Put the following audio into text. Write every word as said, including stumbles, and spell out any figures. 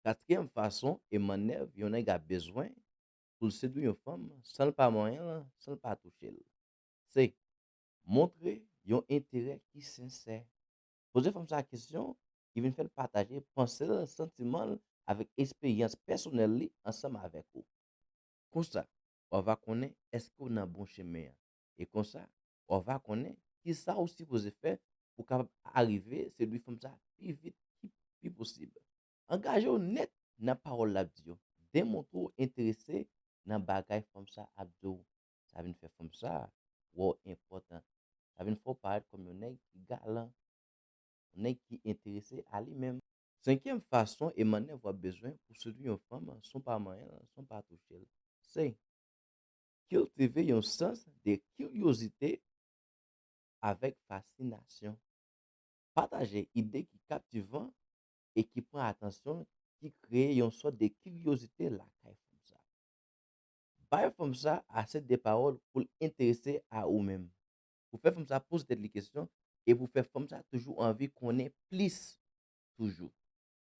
Katriyèm fason e mannèv yon nèg ap bezwen pou l sedui yon fanm san l pa manyen l, san l pa touche l, se montre yon enterè ki sensè. Poze fanm sa kesyon ki vin fè l pataje panse l, santiman l avèk esperyans pèsonèl li ansanm avèk ou. Konsa, w a va konnen èske w nan bon chemen an. E konsa, w a va konnen ki sa w sipoze fè pou w kapab arive sedui fanm sa pi vit ki pi posib. Angaje w nèt nan pawòl l ap di yo. Demontre w enterese nan bagay fanm sa ap di w. Sa vin fè fanm sa wè w enpòtan. Sa vin fè w parèt kòm yon nèg ki galan, yon nèg ki enterese a li menm. Senkyèm fason e mannèv w ap bezwen pou sedui yon fanm san w pa manyen l, san w pa touche l, se kiltive yon sans de kiryozite avèk fasinasyon. Pataje ide ki kaptivan e ki pran atansyon, ki kreye yon sòt de kiryozite lakay fanm sa. Bay fanm sa ase de pawòl pou l enterese a ou menm. Pou fè fanm sa poze tèt li kesyon e pou fè fanm sa toujou anvi konnen plis toujou.